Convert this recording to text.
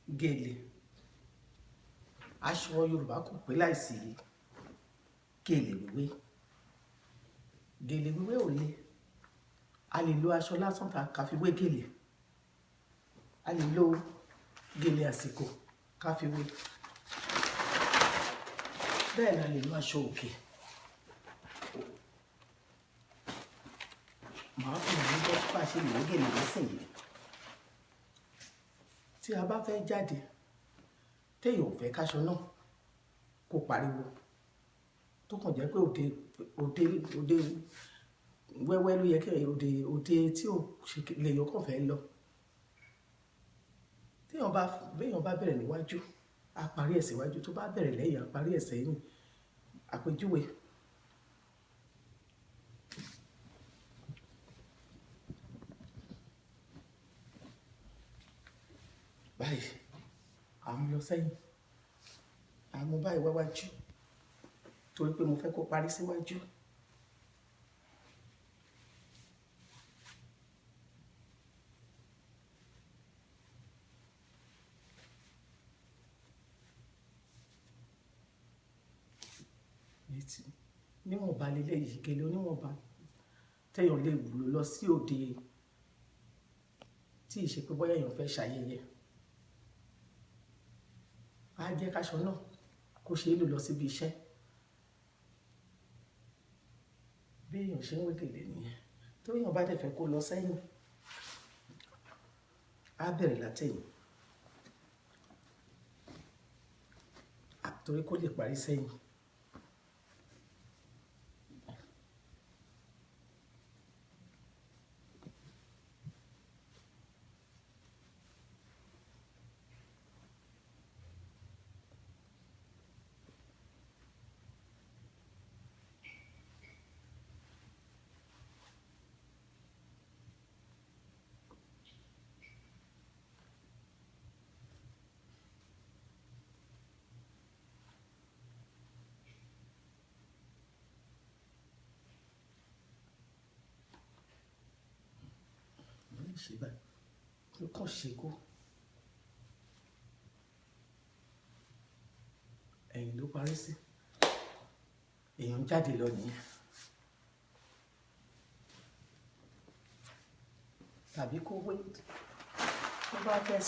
Gèlè, aṣọ Yorùbá kò pé láìsí gèlè wíwé. Gèlè wíwé ò le. A lè lo aṣọ lásán ká fi wé gèlè. A lè lo gèlè àsìkò ká fi wé. Bẹ́ẹ̀ ni a lè lo aṣọ òkè. Màá fi hàn yín bá ṣe lè wé gèlè nísìnyí. Tí a bá fẹ́ jáde, téèyàn ò fẹ́ káṣọ náà kó pariwo, tó kàn jẹ́ pé òde, òde, òde wẹ́wẹ́ ló yẹ kí òde, òde tí ò ṣe lèèyàn kàn fẹ́ lọ. Téèyàn bá, béèyàn bá bẹ̀rẹ̀ níwájú, á parí ẹ̀ síwájú, tó bá bẹ̀rẹ̀ lẹ́yìn, á parí ẹ̀ sẹ́yìn. Àpèjúwe. Báyìí, à ń lọ sẹ́yìn, à ń mú báyìí wá wájú, torí pé mo fẹ́ kó parí síwájú. Níwọ̀nba leléyìí, gèlè oníwọ̀nba téèyàn lè wùlò lọ sí òde tí ì ṣe pé bóyá èèyàn fẹ́ ṣayẹyẹ. Á jẹ́ káṣọ náà kó ṣe é lò lọ síbi iṣẹ́. Bí èèyàn ṣe ń wé gèlè nìyẹn. Tó èèyàn bá dẹ̀ fẹ́ kó lọ sẹ́yìn, á bẹ̀rẹ̀ látẹ̀yìn, torí kó lè parí sẹ́yìn. Ṣe báyìí, ló kàn ṣe kó. Ẹ̀yìn ló parí sí. Èèyàn jáde lọ nìyẹn. Tàbí kó wé, tó bá fẹ́ sọ.